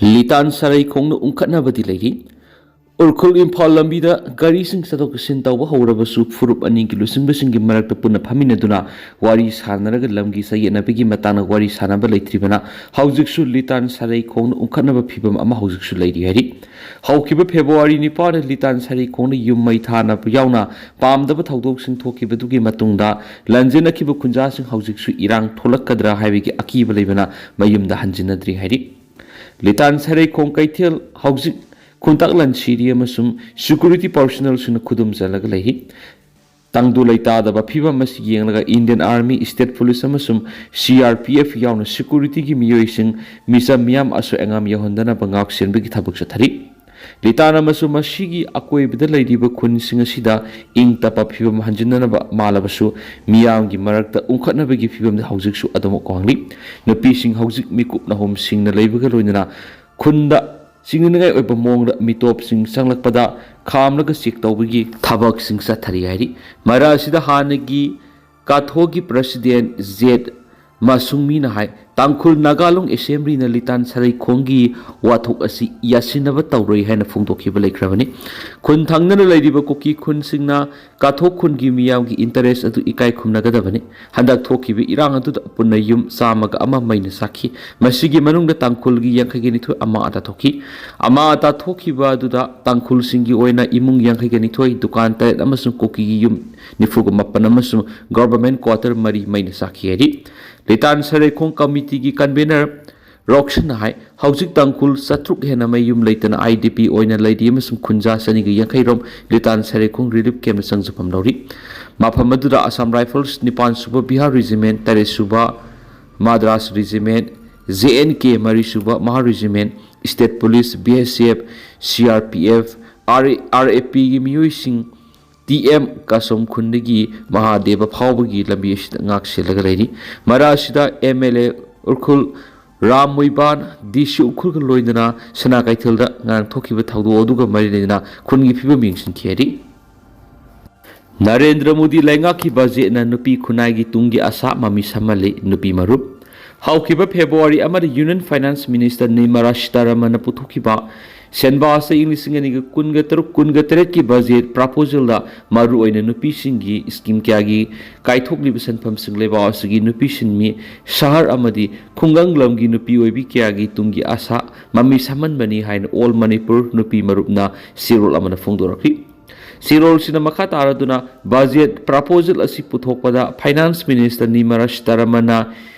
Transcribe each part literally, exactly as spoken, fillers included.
ꯂꯤꯇꯥꯟ ꯁꯔꯩꯈꯣꯡꯅ ꯎꯪꯈꯠꯅꯕꯗꯤ ꯂꯩꯔꯤ꯫ ꯎꯔꯈꯨꯜ ꯏꯝꯐꯥꯜ ꯂꯝꯕꯤꯗ ꯒꯥꯔꯤꯁꯤꯡ ꯆꯠꯊꯣꯛ ꯆꯠꯁꯤꯟ ꯇꯧꯕ ꯍꯧꯔꯕꯁꯨ, ꯐꯨꯔꯨꯞ ꯑꯅꯤꯒꯤ ꯂꯨꯆꯤꯡꯕꯁꯤꯡꯒꯤ ꯃꯔꯛꯇ ꯄꯨꯟꯅ ꯐꯝꯃꯤꯟꯅꯗꯨꯅ ꯋꯥꯔꯤ ꯁꯥꯟꯅꯔꯒ ꯂꯝꯒꯤ ꯆꯌꯦꯠꯅꯕꯒꯤ ꯃꯇꯥꯡꯗ ꯋꯥꯔꯤ ꯁꯥꯟꯅꯕ ꯂꯩꯇ꯭ꯔꯤꯕꯅ, ꯍꯧꯖꯤꯛꯁꯨ ꯂꯤꯇꯥꯟ ꯁꯔꯩꯈꯣꯡꯅ ꯎꯪꯈꯠꯅꯕ ꯐꯤꯕꯝ ꯑꯃ ꯍꯧꯖꯤꯛꯁꯨ ꯂꯩꯔꯤ ꯍꯥꯏꯔꯤ꯫ ꯍꯧꯈꯤꯕ ꯐꯦꯕ꯭ꯔꯨꯋꯥꯔꯤ ꯅꯤꯄꯥꯟꯗ ꯂꯤꯇꯥꯟ ꯁꯔꯩꯈꯣꯡꯅ ꯌꯨꯝ ꯃꯩ ꯊꯥꯅꯕ ꯌꯥꯎꯅ ꯄꯥꯝꯗꯕ ꯊꯧꯗꯣꯛꯁꯤꯡ ꯊꯣꯛꯈꯤꯕꯗꯨꯒꯤ ꯃꯇꯨꯡꯗ, ꯂꯟꯖꯦꯟꯅꯈꯤꯕ ꯈꯨꯟꯖꯥꯁꯤꯡ ꯍꯧꯖꯤꯛꯁꯨ ꯏꯔꯥꯡ ꯊꯣꯛꯂꯛꯀꯗ꯭ꯔꯥ ꯍꯥꯏꯕꯒꯤ ꯑꯀꯤꯕ ꯂꯩꯕꯅ ꯃꯌꯨꯝꯗ ꯍꯟꯖꯤꯟꯅꯗ꯭ꯔꯤ ꯍꯥꯏꯔꯤ꯫ ꯂꯤꯇꯥꯟ ꯁꯔꯩꯈꯣꯡ ꯀꯩꯊꯦꯜ ꯍꯧꯖꯤꯛ ꯈꯨꯟꯇꯥꯛ ꯂꯟꯁꯤꯔꯤ ꯑꯃꯁꯨꯡ ꯁꯦꯀ꯭ꯌꯨꯔꯤꯇꯤ ꯄꯥꯔꯁꯣꯅꯦꯜꯁꯤꯡꯅ ꯈꯨꯗꯨꯝ ꯆꯜꯂꯒ ꯂꯩꯔꯤ꯫ ꯇꯪꯗꯨ ꯂꯩꯇꯥꯗꯕ ꯐꯤꯕꯝ ꯑꯁꯤ ꯌꯦꯡꯂꯒ, ꯏꯟꯗꯤꯌꯟ ꯑꯥꯔꯃꯤ, ꯁ꯭ꯇꯦꯠ ꯄꯨꯂꯤꯁ ꯑꯃꯁꯨꯡ ꯁꯤ ꯑꯥꯔ ꯄꯤ ꯑꯦꯐ ꯌꯥꯎꯅ ꯁꯦꯀ꯭ꯌꯨꯔꯤꯇꯤꯒꯤ ꯃꯤꯑꯣꯏꯁꯤꯡ ꯃꯤꯆꯝ ꯃꯤꯌꯥꯝ ꯑꯁꯣꯏ ꯑꯉꯥꯝ ꯌꯥꯎꯍꯟꯗꯅꯕ ꯉꯥꯛ ꯁꯦꯟꯕꯒꯤ ꯊꯕꯛ ꯆꯠꯊꯔꯤ꯫ ꯂꯤꯇꯥꯟ ꯑꯃꯁꯨꯡ ꯃꯁꯤꯒꯤ ꯑꯀꯣꯏꯕꯗ ꯂꯩꯔꯤꯕ ꯈꯨꯟꯁꯤꯡ ꯑꯁꯤꯗ ꯏꯪ ꯇꯞꯄ ꯐꯤꯕꯝ ꯍꯟꯖꯤꯟꯅꯅꯕ ꯃꯥꯜꯂꯕꯁꯨ, ꯃꯤꯌꯥꯝꯒꯤ ꯃꯔꯛꯇ ꯎꯪꯈꯠꯅꯕꯒꯤ ꯐꯤꯕꯝꯗꯤ ꯍꯧꯖꯤꯛꯁꯨ ꯑꯗꯨꯃꯛ ꯋꯥꯡꯂꯤ꯫ ꯅꯨꯄꯤꯁꯤꯡ ꯍꯧꯖꯤꯛ ꯃꯤꯀꯨꯞ ꯅꯍꯨꯝ ꯁꯤꯡꯅ ꯂꯩꯕꯒ ꯂꯣꯏꯅꯅ ꯈꯨꯟꯗ ꯆꯤꯡꯅꯅꯤꯡꯉꯥꯏ ꯑꯣꯏꯕ ꯃꯑꯣꯡꯗ ꯃꯤꯇꯣꯞꯁꯤꯡ ꯆꯪꯂꯛꯄꯗ ꯈꯥꯝꯂꯒ ꯆꯦꯛ ꯇꯧꯕꯒꯤ ꯊꯕꯛꯁꯤꯡ ꯆꯠꯊꯔꯤ ꯍꯥꯏꯔꯤ꯫ ꯃꯔꯛ ꯑꯁꯤꯗ ꯍꯥꯟꯅꯒꯤ ꯀꯥꯊꯣꯛꯀꯤ ꯄ꯭ꯔꯁꯤꯗꯦꯟ ꯖꯦꯠ ꯃꯥꯁꯨꯡꯃꯤꯅ ꯍꯥꯏ, ꯇꯥꯡꯈꯨꯜ ꯅꯥꯒꯥꯂꯣꯡ ꯑꯦꯁꯦꯝꯕ꯭ꯂꯤꯅ ꯂꯤꯇꯥꯟ ꯁꯔꯩꯈꯣꯡꯒꯤ ꯋꯥꯊꯣꯛ ꯑꯁꯤ ꯌꯥꯁꯤꯟꯅꯕ ꯇꯧꯔꯣꯏ ꯍꯥꯏꯅ ꯐꯣꯡꯗꯣꯛꯈꯤꯕ ꯂꯩꯈ꯭ꯔꯕꯅꯤ꯫ ꯈꯨꯟ ꯊꯪꯅꯅ ꯂꯩꯔꯤꯕ ꯀꯨꯀꯤ ꯈꯨꯟꯁꯤꯡꯅ ꯀꯥꯊꯣꯛ ꯈꯨꯟꯒꯤ ꯃꯤꯌꯥꯝꯒꯤ ꯏꯟꯇꯔꯦꯁ ꯑꯗꯨ ꯏꯀꯥꯏ ꯈꯨꯝꯅꯒꯗꯕꯅꯤ꯫ ꯍꯟꯗꯛ ꯊꯣꯛꯈꯤꯕ ꯏꯔꯥꯡ ꯑꯗꯨꯗ ꯄꯨꯟꯅ ꯌꯨꯝ ꯆꯥꯝꯃꯒ ꯑꯃ ꯃꯩꯅ ꯆꯥꯛꯈꯤ꯫ ꯃꯁꯤꯒꯤ ꯃꯅꯨꯡꯗ ꯇꯥꯡꯈꯨꯜꯒꯤ ꯌꯥꯡꯈꯩꯒ ꯅꯤꯊꯣꯏ ꯑꯃꯥꯡ ꯑꯇꯥ ꯊꯣꯛꯈꯤ꯫ ꯑꯃꯥꯡ ꯑꯇꯥ ꯊꯣꯛꯈꯤꯕ ꯑꯗꯨꯗ ꯇꯥꯡꯈꯨꯜꯁꯤꯡꯒꯤ ꯑꯣꯏꯅ ꯏꯃꯨꯡ ꯌꯥꯡꯈꯩꯒ ꯅꯤꯊꯣꯏ, ꯗꯨꯀꯥꯟ ꯇꯔꯦꯠ ꯑꯃꯁꯨꯡ ꯀꯨꯀꯤꯒꯤ ꯌꯨꯝ ꯅꯤꯐꯨꯒ ꯃꯥꯄꯟ ꯑꯃꯁꯨꯡ ꯒꯚꯔꯟꯃꯦꯟꯠ ꯀ꯭ꯋꯥꯇꯔ ꯃꯔꯤ ꯃꯩꯅ ꯆꯥꯛꯈꯤ ꯍꯥꯏꯔꯤ꯫ ꯂꯤꯇꯥꯟ ꯁꯔꯩꯈꯣꯡ ꯀꯃꯤꯇꯤꯒꯤ ꯀꯟꯚꯦꯅꯔ ꯔꯣꯛꯁꯟꯅ ꯍꯥꯏ, ꯍꯧꯖꯤꯛ ꯇꯥꯡꯈꯨꯜ ꯆꯥꯇ꯭ꯔꯨꯛ ꯍꯦꯟꯅ ꯃꯌꯨꯝ ꯂꯩꯇꯅ ꯑꯥꯏ ꯗꯤ ꯄꯤ ꯑꯣꯏꯅ ꯂꯩꯔꯤ ꯑꯃꯁꯨꯡ ꯈꯨꯟꯖꯥ ꯆꯅꯤꯒ ꯌꯥꯡꯈꯩ ꯔꯣꯝ ꯂꯤꯇꯥꯟ ꯁꯔꯩꯈꯣꯡ ꯔꯤꯂꯤꯐ ꯀꯦꯝꯞꯇ ꯆꯪꯖꯐꯝ ꯂꯧꯔꯤ꯫ ꯃꯐꯝ ꯑꯗꯨꯗ ꯑꯁꯥꯝ ꯔꯥꯏꯐꯜꯁ ꯅꯤꯄꯥꯟ ꯁꯨꯕ ꯕꯤꯍꯥꯔ ꯔꯤꯖꯤꯃꯦꯟꯠ, ꯇꯔꯦꯠ ꯁꯨꯕ Madras regiment, J N K ꯃꯔꯤ ꯁꯨꯕ Mahar regiment, state police, B S F, C R P F, R A, R A ꯄꯤꯒꯤ ꯃꯤꯑꯣꯏꯁꯤꯡ, ꯇꯤ ꯑꯦꯝ ꯀꯥꯁꯣꯝ ꯈꯨꯟꯗꯒꯤ ꯃꯍꯥꯗꯦꯕ ꯐꯥꯎꯕꯒꯤ ꯂꯝꯕꯤ ꯑꯁꯤꯗ ꯉꯥꯛ ꯁꯦꯜꯂꯒ ꯂꯩꯔꯤ꯫ ꯃꯔꯛ ꯑꯁꯤꯗ M L A Ukhrul Ram ꯃꯣꯏꯕꯥꯟ, ꯗꯤ ꯁꯤ ꯎꯈ꯭ꯔꯨꯜꯒ ꯂꯣꯏꯅꯅ ꯁꯅꯥ ꯀꯩꯊꯦꯜꯗ ꯉꯔꯥꯡ ꯊꯣꯛꯈꯤꯕ ꯊꯧꯗꯣꯛ ꯑꯗꯨꯒ ꯃꯔꯤ ꯂꯩꯅꯅ ꯈꯨꯟꯒꯤ ꯐꯤꯕꯝ ꯌꯦꯡꯁꯤꯟꯈꯤ ꯍꯥꯏꯔꯤ꯫ ꯅꯔꯦꯟꯗ꯭ꯔ ꯃꯣꯗꯤ ꯂꯩꯉꯥꯛꯀꯤ ꯕꯖꯦꯠꯅ ꯅꯨꯄꯤ ꯈꯨꯟꯅꯥꯏꯒꯤ ꯇꯨꯡꯒꯤ ꯑꯁꯥ ꯃꯃꯤ ꯁꯥꯝꯍꯜꯂꯤ, ꯅꯨꯄꯤ ꯃꯔꯨꯞ꯫ ꯍꯧꯈꯤꯕ ꯐꯦꯕ꯭ꯔꯨꯋꯥꯔꯤ ꯑꯃꯗ Union Finance Minister Nirmala Sitharamanꯅ ꯄꯨꯊꯣꯛꯈꯤꯕ ꯁꯦꯟꯕꯥ ꯆꯍꯤ ꯂꯤꯁꯤꯡ ꯑꯅꯤꯒ ꯀꯨꯟꯒ ꯇꯔꯨꯛ ꯀꯨꯟꯒ ꯇꯔꯦꯠꯀꯤ ꯕꯖꯦꯠ ꯄ꯭ꯔꯄꯣꯖꯦꯜꯗ ꯃꯔꯨꯑꯣꯏꯅ ꯅꯨꯄꯤꯁꯤꯡꯒꯤ ꯁ꯭ꯀꯤꯝ ꯀꯌꯥꯒꯤ ꯀꯥꯏꯊꯣꯛꯂꯤꯕ ꯁꯦꯟꯐꯝꯁꯤꯡ ꯂꯩꯕꯥꯛ ꯑꯁꯤꯒꯤ ꯅꯨꯄꯤꯁꯤꯡ ꯃꯤ ꯁꯍꯔ ꯑꯃꯗꯤ ꯈꯨꯡꯒꯪ ꯂꯝꯒꯤ ꯅꯨꯄꯤ ꯑꯣꯏꯕꯤ ꯀꯌꯥꯒꯤ ꯇꯨꯡꯒꯤ ꯑꯁꯥ ꯃꯃꯤ ꯁꯥꯃꯟꯕꯅꯤ ꯍꯥꯏꯅ All Manipur ꯅꯨꯄꯤ ꯃꯔꯨꯞꯅ ꯆꯦꯔꯣꯜ ꯑꯃꯗ ꯐꯣꯡꯗꯣꯔꯛꯈꯤ꯫ ꯆꯦꯔꯣꯜꯁꯤꯅ ꯃꯈꯥ ꯇꯥꯔꯗꯨꯅ ꯕꯖꯦꯠ ꯄ꯭ꯔꯄꯣꯖꯦꯜ ꯑꯁꯤ ꯄꯨꯊꯣꯛꯄꯗ Finance Minister Nirmala Sitharamanꯅ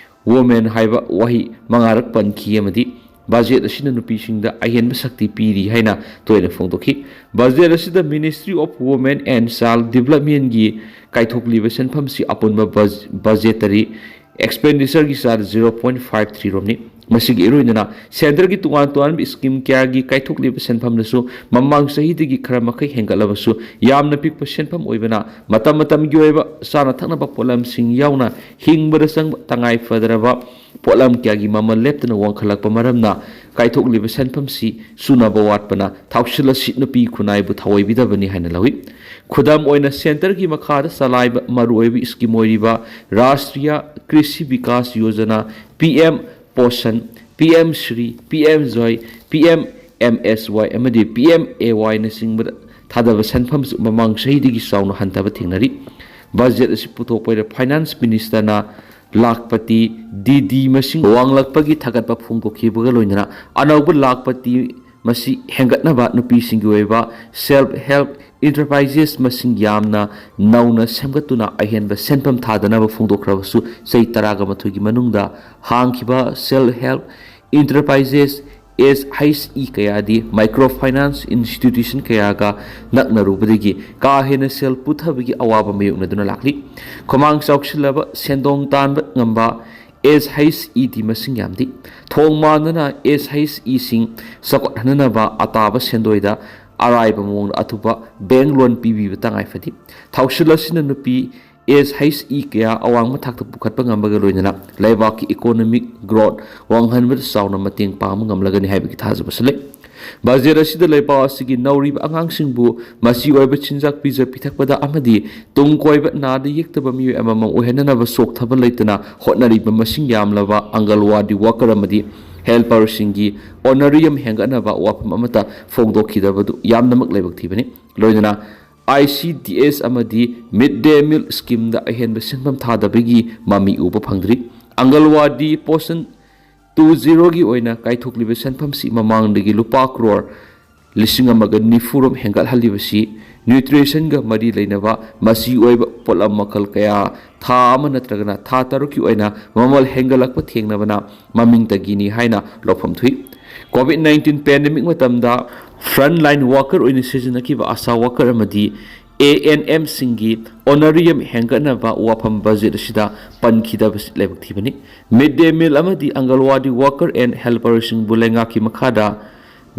Women ꯍꯥꯏꯕ ꯋꯥꯍꯩ ꯃꯉꯥꯔꯛ ꯄꯟꯈꯤ ꯑꯃꯗꯤ ꯕꯖꯦꯠ ꯑꯁꯤꯅ ꯅꯨꯄꯤꯁꯤꯡꯗ ꯑꯍꯦꯟꯕ ꯁꯛꯇꯤ ꯄꯤꯔꯤ ꯍꯥꯏꯅ ꯇꯣꯏꯅ ꯐꯣꯡꯗꯣꯛꯈꯤ꯫ ꯕꯖꯦꯠ ꯑꯁꯤꯗ Ministry of Women and Child Developmentꯒꯤ ꯀꯥꯏꯊꯣꯛꯂꯤꯕ ꯁꯦꯟꯐꯝꯁꯤ ꯑꯄꯨꯟꯕ ꯕꯖ-, ꯕꯖꯦꯇꯔꯤ ꯑꯦꯛꯁꯄꯦꯟꯗꯤꯆꯔꯒꯤ ꯆꯥꯗ zero point five three ꯔꯣꯝꯅꯤ꯫ ꯃꯁꯤꯒ ꯏꯔꯣꯏꯅꯅ ꯁꯦꯟꯇꯔꯒꯤ ꯇꯣꯉꯥꯟ ꯇꯣꯉꯥꯟꯕ ꯁ꯭ꯀꯤꯝ ꯀꯌꯥꯒꯤ ꯀꯥꯏꯊꯣꯛꯂꯤꯕ ꯁꯦꯟꯐꯝꯗꯁꯨ ꯃꯃꯥꯡ ꯆꯍꯤꯗꯒꯤ ꯈꯔ ꯃꯈꯩ ꯍꯦꯟꯒꯠꯂꯕꯁꯨ ꯌꯥꯝꯅ ꯄꯤꯛꯄ ꯁꯦꯟꯐꯝ ꯑꯣꯏꯕꯅ ꯃꯇꯝ ꯃꯇꯝꯒꯤ ꯑꯣꯏꯕ ꯆꯥꯅ ꯊꯛꯅꯕ ꯄꯣꯠꯂꯝꯁꯤꯡ ꯌꯥꯎꯅ ꯍꯤꯡꯕꯗ ꯆꯪꯕ ꯇꯉꯥꯏ ꯐꯗ꯭ꯔꯕ ꯄꯣꯠꯂꯝ ꯀꯌꯥꯒꯤ ꯃꯃꯜ ꯂꯦꯞꯇꯅ ꯋꯥꯡꯈꯠꯂꯛꯄ ꯃꯔꯝꯅ ꯀꯥꯏꯊꯣꯛꯂꯤꯕ ꯁꯦꯟꯐꯝꯁꯤ ꯆꯨꯅꯕ ꯋꯥꯠꯄꯅ ꯊꯧꯁꯤꯜ ꯑꯁꯤ ꯅꯨꯄꯤ ꯈꯨꯟꯅꯥꯏꯕꯨ ꯊꯑꯣꯏꯕꯤꯗꯕꯅꯤ ꯍꯥꯏꯅ ꯂꯧꯏ꯫ ꯈꯨꯗꯝ ꯑꯣꯏꯅ ꯁꯦꯟꯇꯔꯒꯤ ꯃꯈꯥꯗ ꯆꯂꯥꯏꯕ ꯃꯔꯨꯑꯣꯏꯕ ꯁ꯭ꯀꯤꯝ ꯑꯣꯏꯔꯤꯕ ꯔꯥꯁꯇ꯭ꯔꯤꯌꯥ ꯀ꯭ꯔꯤꯁꯤ Vikas Yojana, PM Poshan, PM Shri, PM ꯖꯣꯏ, PMMSY ꯑꯃꯗꯤ PMAYꯅꯆꯤꯡꯕꯗ ꯊꯥꯗꯕ ꯁꯦꯟꯐꯝꯁꯨ ꯃꯃꯥꯡ ꯆꯍꯤꯗꯒꯤ ꯆꯥꯎꯅ ꯍꯟꯊꯕ ꯊꯦꯡꯅꯔꯤ꯫ ꯕꯖꯦꯠ ꯑꯁꯤ ꯄꯨꯊꯣꯛꯄꯗ Finance Ministerꯅ ꯂꯥꯈꯄꯇꯤ ꯗꯤꯗꯤ ꯃꯁꯤꯡ ꯋꯥꯡꯂꯛꯄꯒꯤ ꯊꯥꯒꯠꯄ ꯐꯣꯡꯗꯣꯛꯈꯤꯕꯒ ꯂꯣꯏꯅꯅ ꯑꯅꯧꯕ ꯂꯥꯈꯄꯇꯤ ꯃꯁꯤ ꯍꯦꯟꯒꯠꯅꯕ ꯅꯨꯄꯤꯁꯤꯡꯒꯤ ꯑꯣꯏꯕ Self Help Enterprises ꯃꯁꯤꯡ ꯌꯥꯝꯅ ꯅꯧꯅ ꯁꯦꯝꯒꯠꯇꯨꯅ ꯑꯍꯦꯟꯕ ꯁꯦꯟꯐꯝ ꯊꯥꯗꯅꯕ ꯐꯣꯡꯗꯣꯛꯈ꯭ꯔꯕꯁꯨ ꯆꯍꯤ ꯇꯔꯥꯒ ꯃꯥꯊꯣꯏꯒꯤ ꯃꯅꯨꯡꯗ ꯍꯥꯡꯈꯤꯕ Self Help Enterprises, SHE ꯀꯌꯥꯗꯤ Micro Finance Institution ꯀꯌꯥꯒ ꯅꯛꯅꯔꯨꯕꯗꯒꯤ ꯀꯥ ꯍꯦꯟꯅ ꯁꯦꯜ ꯄꯨꯊꯕꯒꯤ ꯑꯋꯥꯕ ꯃꯥꯌꯣꯛꯅꯗꯨꯅ ꯂꯥꯛꯂꯤ꯫ ꯈꯨꯃꯥꯡ ꯆꯥꯎꯁꯤꯜꯂꯕ ꯁꯦꯟꯗꯣꯡ ꯇꯥꯟꯕ ꯉꯝꯕ SHEꯗꯤ ꯃꯁꯤꯡ ꯌꯥꯝꯗꯦ꯫ ꯊꯣꯡ ꯃꯥꯟꯗꯅ SHEꯁꯤꯡ ꯆꯥꯎꯈꯠꯍꯟꯅꯅꯕ ꯑꯇꯥꯕ ꯁꯦꯟꯗꯣꯏꯗ ꯑꯔꯥꯏꯕ ꯃꯑꯣꯡꯗ ꯑꯊꯨꯕ bank loan ꯄꯤꯕꯤꯕ ꯇꯉꯥꯏ ꯐꯗꯦ꯫ ꯊꯧꯁꯤꯜ ꯑꯁꯤꯅ ꯅꯨꯄꯤ SHE ꯀꯌꯥ ꯑꯋꯥꯡꯕ ꯊꯥꯛꯇ ꯄꯨꯈꯠꯄ ꯉꯝꯕꯒ ꯂꯣꯏꯅꯅ ꯂꯩꯕꯥꯛꯀꯤ economic growth ꯋꯥꯡꯍꯟꯕꯗ ꯆꯥꯎꯅ ꯃꯇꯦꯡ ꯄꯥꯡꯕ ꯉꯝꯂꯒꯅꯤ ꯍꯥꯏꯕꯒꯤ ꯊꯥꯖꯕꯁꯨ ꯂꯩ꯫ ꯕꯖꯦꯠ ꯑꯁꯤꯗ ꯂꯩꯕꯥꯛ ꯑꯁꯤꯒꯤ ꯅꯧꯔꯤꯕ ꯑꯉꯥꯡꯁꯤꯡꯕꯨ ꯃꯆꯤ ꯑꯣꯏꯕ ꯆꯤꯟꯖꯥꯛ ꯄꯤꯖ ꯄꯤꯊꯛꯄꯗ ꯑꯃꯗꯤ ꯇꯨꯡ ꯀꯣꯏꯕ ꯅꯥꯗ ꯌꯦꯛꯇꯕ ꯃꯤꯑꯣꯏ ꯑꯃꯃꯝ ꯑꯣꯏꯍꯟꯅꯅꯕ ꯆꯣꯛꯊꯕ ꯂꯩꯇꯅ ꯍꯣꯠꯅꯔꯤꯕ ꯃꯁꯤꯡ ꯌꯥꯝꯂꯕ ꯑꯪꯒꯜꯋꯥꯗꯤ ꯋꯥꯀꯔ ꯑꯃꯗꯤ ꯍꯦꯜꯄꯔꯁꯤꯡꯒꯤ ꯑꯣꯅꯔꯤꯌꯝ ꯍꯦꯟꯒꯠꯅꯕ ꯋꯥꯐꯝ ꯑꯃꯠꯇ ꯐꯣꯡꯗꯣꯛꯈꯤꯗꯕꯗꯨ ꯌꯥꯝꯅꯃꯛ ꯂꯥꯏꯕꯛ ꯊꯤꯕꯅꯤ꯫ ꯂꯣꯏꯅꯅ ꯑꯥꯏ ꯁꯤ ꯗꯤ ꯑꯦꯁ ꯑꯃꯗꯤ ꯃꯤꯗ ꯗꯦ ꯃꯤꯜ ꯁ꯭ꯀꯤꯝꯗ ꯑꯍꯦꯟꯕ ꯁꯦꯟꯐꯝ ꯊꯥꯗꯕꯒꯤ ꯃꯃꯤ ꯎꯕ ꯐꯪꯗ꯭ꯔꯤ꯫ ꯑꯪꯒꯜꯋꯥꯗꯤ ꯄꯣꯁꯟ ꯇꯨ ꯖꯤꯔꯣꯒꯤ ꯑꯣꯏꯅ ꯀꯥꯏꯊꯣꯛꯂꯤꯕ ꯁꯦꯟꯐꯝꯁꯤ ꯃꯃꯥꯡꯗꯒꯤ ꯂꯨꯄꯥ ꯀ꯭ꯔꯣꯔ ꯂꯤꯁꯤꯡ ꯑꯃꯒ ꯅꯤꯐꯨꯔꯣꯝ ꯍꯦꯟꯒꯠꯍꯜꯂꯤꯕꯁꯤ ꯅ꯭ꯌꯨꯇ꯭ꯔꯤꯁꯟꯒ ꯃꯔꯤ ꯂꯩꯅꯕ ꯃꯆꯤ ꯑꯣꯏꯕ ꯄꯣꯠꯂꯝ ꯃꯈꯜ ꯀꯌꯥ ꯊꯥ ꯑꯃ ꯅꯠꯇ꯭ꯔꯒꯅ ꯊꯥ ꯇꯔꯨꯛꯀꯤ ꯑꯣꯏꯅ ꯃꯃꯜ ꯍꯦꯟꯒꯠꯂꯛꯄ ꯊꯦꯡꯅꯕꯅ ꯃꯃꯤꯡꯇꯒꯤꯅꯤ ꯍꯥꯏꯅ ꯂꯧꯐꯝ ꯊꯣꯛꯏ꯫ ꯀꯣꯚꯤꯗ ꯅꯥꯏꯟꯇꯤꯟ ꯄꯦꯟꯗꯦꯃꯤꯛ ꯃꯇꯝꯗ ꯐ꯭ꯔꯟꯠ ꯂꯥꯏꯟ ꯋꯥꯀꯔ ꯑꯣꯏꯅ ꯁꯤꯖꯤꯟꯅꯈꯤꯕ ꯑꯥꯁꯥ ꯋꯥꯀꯔ ꯑꯃꯗꯤ ꯑꯦ ꯑꯦꯟ ꯑꯦꯝꯁꯤꯡꯒꯤ ꯑꯣꯅꯔꯤꯌꯝ ꯍꯦꯟꯒꯠꯅꯕ ꯋꯥꯐꯝ ꯕꯖꯦꯠ ꯑꯁꯤꯗ ꯄꯟꯈꯤꯗꯕꯁꯤ ꯂꯥꯏꯕꯛ ꯊꯤꯕꯅꯤ꯫ ꯃꯤꯗ ꯗꯦ ꯃꯤꯜ ꯑꯃꯗꯤ ꯑꯪꯒꯜꯋꯥꯗꯤ ꯋꯥꯀꯔ ꯑꯦꯟ ꯍꯦꯜꯄꯔꯁꯤꯡꯕꯨ ꯂꯩꯉꯥꯛꯀꯤ ꯃꯈꯥꯗ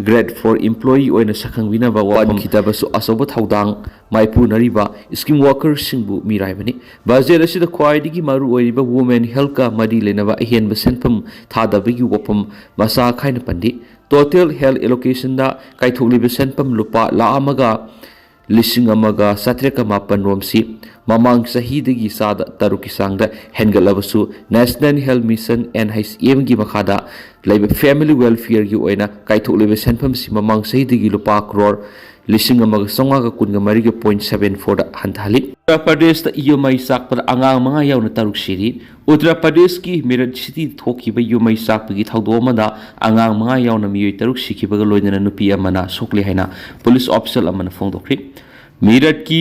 ꯒ꯭ꯔꯦꯠ ꯐꯣꯔ ꯏꯝꯄ꯭ꯂꯣꯌꯤ ꯑꯣꯏꯅ ꯁꯛꯈꯪꯕꯤꯅꯕ ꯋꯥꯐꯝ ꯄꯟꯈꯤꯗꯕꯁꯨ ꯑꯆꯧꯕ ꯊꯧꯗꯥꯡ ꯃꯥꯏꯄꯨꯅꯔꯤꯕ ꯁ꯭ꯀꯤꯝ ꯋꯥꯀꯔꯁꯤꯡꯕꯨ ꯃꯤꯔꯥꯏꯕꯅꯤ꯫ ꯕꯖꯦꯠ ꯑꯁꯤꯗ ꯈ꯭ꯋꯥꯏꯗꯒꯤ ꯃꯔꯨꯑꯣꯏꯔꯤꯕ ꯋꯨꯃꯦꯟ ꯍꯦꯜꯊꯀ ꯃꯔꯤ ꯂꯩꯅꯕ ꯑꯍꯦꯟꯕ ꯁꯦꯟꯐꯝ ꯊꯥꯗꯕꯒꯤ ꯋꯥꯐꯝ ꯃꯆꯥ ꯈꯥꯏꯅ ꯄꯟꯗꯦ꯫ ꯇꯣꯇꯦꯜ ꯍꯦꯜꯊ ꯑꯦꯂꯣꯀꯦꯁꯟꯗ ꯀꯥꯏꯊꯣꯛꯂꯤꯕ ꯁꯦꯟꯐꯝ ꯂꯨꯄꯥ ꯂꯥꯈ ꯑꯃꯒ ꯂꯤꯁꯤꯡ ꯑꯃꯒ ꯆꯥꯇ꯭ꯔꯦꯠꯀ ꯃꯥꯄꯟ ꯔꯣꯝꯁꯤ ꯃꯃꯥꯡ ꯆꯍꯤꯗꯒꯤ ꯆꯥꯗ ꯇꯔꯨꯛꯀꯤ ꯆꯥꯡꯗ ꯍꯦꯟꯒꯠꯂꯕꯁꯨ, national health mission, N H ꯑꯦꯝꯒꯤ ꯃꯈꯥꯗ ꯂꯩꯕ ꯐꯦꯃꯤꯂꯤ ꯋꯦꯜꯐꯤꯌꯔꯒꯤ ꯑꯣꯏꯅ ꯀꯥꯏꯊꯣꯛꯂꯤꯕ ꯁꯦꯟꯐꯝꯁꯤ ꯃꯃꯥꯡ ꯆꯍꯤꯗꯒꯤ ꯂꯨꯄꯥ ꯀ꯭ꯔꯣꯔ ꯂꯤꯁꯤꯡ ꯑꯃꯒ ꯆꯥꯝꯃꯉꯥꯒ ꯀꯨꯟꯒ ꯃꯔꯤꯒ ꯄꯣꯏꯟ ꯁꯕꯦꯟ ꯐꯣꯔꯗ ꯍꯟꯊꯍꯜꯂꯤ꯫ ꯎꯠꯇꯔ ꯄ꯭ꯔꯗꯦꯁꯇ ꯌꯨꯝ ꯃꯩ ꯆꯥꯛꯄꯗ ꯑꯉꯥꯡ ꯃꯉꯥ ꯌꯥꯎꯅ ꯇꯔꯨꯛ ꯁꯤꯔꯤ꯫ ꯎꯠꯇꯔ ꯄ꯭ꯔꯗꯦꯁꯀꯤ ꯃꯤꯔꯠ ꯁꯤꯇꯤꯗ ꯊꯣꯛꯈꯤꯕ ꯌꯨꯝ ꯃꯩ ꯆꯥꯛꯄꯒꯤ ꯊꯧꯗꯣꯛ ꯑꯃꯗ ꯑꯉꯥꯡ ꯃꯉꯥ ꯌꯥꯎꯅ ꯃꯤꯑꯣꯏ ꯇꯔꯨꯛ ꯁꯤꯈꯤꯕꯒ ꯂꯣꯏꯅꯅ ꯅꯨꯄꯤ ꯑꯃꯅ ꯁꯣꯛꯂꯦ ꯍꯥꯏꯅ ꯄꯨꯂꯤꯁ ꯑꯣꯐꯤꯁꯦꯜ ꯑꯃꯅ ꯐꯣꯡꯗꯣꯛꯈ꯭ꯔꯤ꯫ ꯃꯤꯔꯠꯀꯤ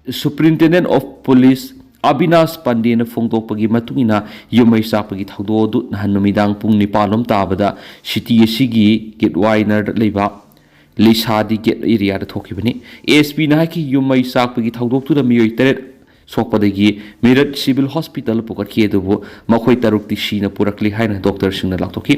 ꯁꯨꯄ꯭ꯔꯤꯟꯇꯦꯟꯗꯦꯟ ꯑꯣꯐ ꯄꯨꯂꯤꯁ ꯑꯕꯤꯅꯥꯁ ꯄꯥꯟꯗꯦꯅ ꯐꯣꯡꯗꯣꯛꯄꯒꯤ ꯃꯇꯨꯡ ꯏꯟꯅ, ꯌꯨꯝ ꯃꯩ ꯆꯥꯛꯄꯒꯤ ꯊꯧꯗꯣꯛ ꯑꯗꯨ ꯅꯍꯥꯟ ꯅꯨꯃꯤꯗꯥꯡ ꯄꯨꯡ ꯅꯤꯄꯥꯟ ꯂꯣꯝ ꯇꯥꯕꯗ ꯁꯤꯇꯤ ꯑꯁꯤꯒꯤ ꯒꯦꯠꯋꯥꯏꯅꯔꯗ ꯂꯩꯕ ꯂꯤꯁꯥꯗꯤ ꯒꯦꯠ ꯑꯦꯔꯤꯌꯥꯗ ꯊꯣꯛꯈꯤꯕꯅꯤ꯫ ꯑꯦ ꯑꯦꯁ ꯄꯤꯅ ꯍꯥꯏꯈꯤ, ꯌꯨꯝ ꯃꯩ ꯆꯥꯛꯄꯒꯤ ꯊꯧꯗꯣꯛꯇꯨꯗ ꯃꯤꯑꯣꯏ ꯇꯔꯦꯠ ꯁꯣꯛꯄꯗꯒꯤ ꯃꯤꯔꯠ ꯁꯤꯚꯤꯜ ꯍꯣꯁꯄꯤꯇꯥꯜꯗ ꯄꯨꯈꯠꯈꯤ, ꯑꯗꯨꯕꯨ ꯃꯈꯣꯏ ꯇꯔꯨꯛꯇꯤ ꯁꯤꯅ ꯄꯨꯔꯛꯂꯤ ꯍꯥꯏꯅ ꯗꯣꯛꯇꯔꯁꯤꯡꯅ ꯂꯥꯎꯊꯣꯛꯈꯤ꯫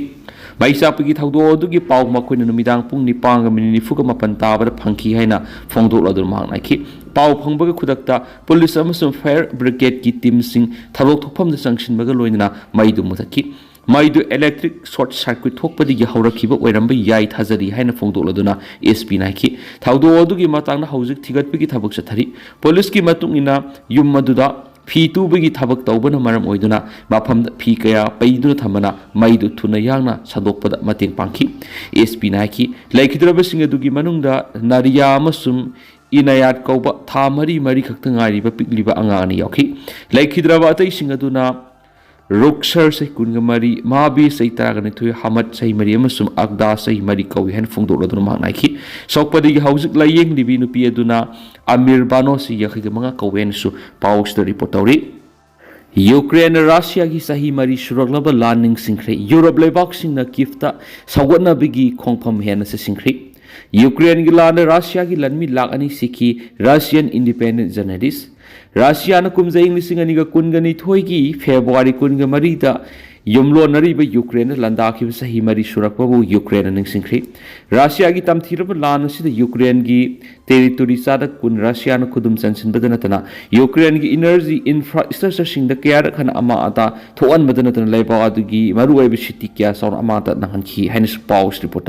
ꯃꯩ ꯆꯥꯛꯄꯒꯤ ꯊꯧꯗꯣꯛ ꯑꯗꯨꯒꯤ ꯄꯥꯎ ꯃꯈꯣꯏꯅ ꯅꯨꯃꯤꯗꯥꯡ ꯄꯨꯡ ꯅꯤꯄꯥꯟꯒ ꯃꯤꯅꯤꯠ ꯅꯤꯐꯨꯒ ꯃꯥꯄꯟ ꯇꯥꯕꯗ ꯐꯪꯈꯤ ꯍꯥꯏꯅ ꯐꯣꯡꯗꯣꯛꯂꯗꯨꯅ ꯃꯍꯥꯛꯅ ꯍꯥꯏꯈꯤ꯫ ꯄꯥꯎ ꯐꯪꯕꯒ ꯈꯨꯗꯛꯇ ꯄꯨꯂꯤꯁ ꯑꯃꯁꯨꯡ ꯐꯥꯌꯔ ꯕ꯭ꯔꯤꯒꯦꯗꯀꯤ ꯇꯤꯝꯁꯤꯡ ꯊꯧꯗꯣꯛ ꯊꯣꯛꯐꯝꯗ ꯆꯪꯁꯤꯟꯕꯒ ꯂꯣꯏꯅꯅ ꯃꯩꯗꯨ ꯃꯨꯊꯠꯈꯤ꯫ ꯃꯩꯗꯨ electric short circuit ꯊꯣꯛꯄꯗꯒꯤ ꯍꯧꯔꯛꯈꯤꯕ ꯑꯣꯏꯔꯝꯕ ꯌꯥꯏ ꯊꯥꯖꯔꯤ ꯍꯥꯏꯅ ꯐꯣꯡꯗꯣꯛꯂꯗꯨꯅ ꯑꯦꯁ ꯄꯤꯅ ꯍꯥꯏꯈꯤ꯫ ꯊꯧꯗꯣꯛ ꯑꯗꯨꯒꯤ ꯃꯇꯥꯡꯗ ꯍꯧꯖꯤꯛ ꯊꯤꯒꯠꯄꯒꯤ ꯊꯕꯛ ꯆꯠꯊꯔꯤ꯫ ꯄꯨꯂꯤꯁꯀꯤ ꯃꯇꯨꯡ ꯏꯟꯅ ꯌꯨꯝ ꯑꯗꯨꯗ ꯐꯤ ꯇꯨꯕꯒꯤ ꯊꯕꯛ ꯇꯧꯕꯅ ꯃꯔꯝ ꯑꯣꯏꯗꯨꯅ ꯃꯐꯝꯗ ꯐꯤ ꯀꯌꯥ ꯄꯩꯗꯨꯅ ꯊꯝꯕꯅ ꯃꯩꯗꯨ ꯊꯨꯅ ꯌꯥꯡꯅ ꯁꯟꯗꯣꯛꯄꯗ ꯃꯇꯦꯡ ꯄꯥꯡꯈꯤ꯫ ꯑꯦꯁ ꯄꯤꯅ ꯍꯥꯏꯈꯤ, ꯂꯩꯈꯤꯗ꯭ꯔꯕꯁꯤꯡ ꯑꯗꯨꯒꯤ ꯃꯅꯨꯡꯗ ꯅꯥꯔꯤꯌꯥ ꯑꯃꯁꯨꯡ ꯏꯅꯥꯌꯥꯠ ꯀꯧꯕ ꯊꯥ ꯃꯔꯤ ꯃꯔꯤ ꯈꯛꯇ ꯉꯥꯏꯔꯤꯕ ꯄꯤꯛꯂꯤꯕ ꯑꯉꯥꯡ ꯑꯅꯤ ꯌꯥꯎꯈꯤ꯫ ꯂꯩꯈꯤꯗ꯭ꯔꯕ ꯑꯇꯩꯁꯤꯡ ꯑꯗꯨꯅ ꯔꯨꯛꯁꯔ ꯆꯍꯤ ꯀꯨꯟꯒ ꯃꯔꯤ, ꯃꯥꯕꯤ ꯆꯍꯤ ꯇꯔꯥꯒ ꯅꯤꯊꯣꯏ, ꯍꯃꯠ ꯆꯍꯤ ꯃꯔꯤ ꯑꯃꯁꯨꯡ ꯑꯛꯗꯥ ꯆꯍꯤ ꯃꯔꯤ ꯀꯧꯏ ꯍꯥꯏꯅ ꯐꯣꯡꯗꯣꯛꯂꯗꯨꯅ ꯃꯍꯥꯛꯅ ꯍꯥꯏꯈꯤ꯫ ꯁꯣꯛꯄꯗꯒꯤ ꯍꯧꯖꯤꯛ ꯂꯥꯏꯌꯦꯡꯂꯤꯕꯤ ꯅꯨꯄꯤ ꯑꯗꯨꯅ ꯑꯃꯤꯔ ꯕꯥꯅꯣ ꯆꯍꯤ ꯌꯥꯡꯈꯩꯒ ꯃꯉꯥ ꯀꯧꯏ ꯍꯥꯏꯅꯁꯨ ꯄꯥꯎꯁꯤꯗ ꯔꯤꯄꯣꯔꯠ ꯇꯧꯔꯤ꯫ ꯌꯨꯀ꯭ꯔꯦꯟꯅ ꯔꯁꯤꯌꯥꯒꯤ ꯆꯍꯤ ꯃꯔꯤ ꯁꯨꯔꯛꯂꯕ ꯂꯥꯟ ꯅꯤꯡꯁꯤꯡꯈ꯭ꯔꯦ꯫ ꯌꯨꯔꯣꯞ ꯂꯩꯕꯥꯛꯁꯤꯡꯅ ꯀꯤꯐꯇ ꯁꯧꯒꯠꯅꯕꯒꯤ ꯈꯣꯡꯐꯝ ꯍꯦꯟꯅ ꯆꯠꯁꯤꯟꯈ꯭ꯔꯦ꯫ ꯌꯨꯀ꯭ꯔꯦꯟꯒꯤ ꯂꯥꯟꯗ ꯔꯁꯤꯌꯥꯒꯤ ꯂꯥꯟꯃꯤ ꯂꯥꯈ ꯑꯅꯤ ꯁꯤꯈꯤ꯫ Russian Independent Journalist꯫ ꯔꯁꯤꯌꯥꯅ ꯀꯨꯝꯖꯥ ꯏꯪ ꯂꯤꯁꯤꯡ ꯑꯅꯤꯒ ꯀꯨꯟꯒ ꯅꯤꯊꯣꯏꯒꯤ ꯐꯦꯕ꯭ꯔꯨꯋꯥꯔꯤ ꯀꯨꯟꯒ ꯃꯔꯤꯗ ꯌꯨꯝꯂꯣꯟꯅꯔꯤꯕ ꯌꯨꯀ꯭ꯔꯦꯟꯗ ꯂꯥꯟꯗꯥꯈꯤꯕ ꯆꯍꯤ ꯃꯔꯤ ꯁꯨꯔꯛꯄꯕꯨ ꯌꯨꯀ꯭ꯔꯦꯟꯅ ꯅꯤꯡꯁꯤꯡꯈ꯭ꯔꯦ꯫ ꯔꯁꯤꯌꯥꯒꯤ ꯇꯝꯊꯤꯔꯕ ꯂꯥꯟ ꯑꯁꯤꯗ ꯌꯨꯀ꯭ꯔꯦꯟꯒꯤ ꯇꯦꯔꯤꯇꯣꯔꯤ ꯆꯥꯗ ꯀꯨꯟ ꯔꯁꯤꯌꯥꯅ ꯈꯨꯗꯨꯝ ꯆꯟꯁꯤꯟꯕꯗ ꯅꯠꯇꯅ ꯌꯨꯀ꯭ꯔꯦꯟꯒꯤ ꯏꯅꯔꯖꯤ ꯏꯟꯐ꯭ꯔꯥ ꯁ꯭ꯇ꯭ꯔꯛꯆꯔꯁꯤꯡꯗ ꯀꯌꯥꯔꯛ ꯍꯟꯅ ꯑꯃꯥꯡ ꯑꯇꯥ ꯊꯣꯛꯍꯟꯕꯗ ꯅꯠꯇꯅ ꯂꯩꯕꯥꯛ ꯑꯗꯨꯒꯤ ꯃꯔꯨꯑꯣꯏꯕ ꯁꯤꯇꯤ ꯀꯌꯥ ꯆꯥꯎꯅ ꯑꯃꯥꯡ ꯑꯇꯥ ꯅꯪꯍꯟꯈꯤ ꯍꯥꯏꯅꯁꯨ ꯄꯥꯎ ꯔꯤꯄꯣꯔꯠ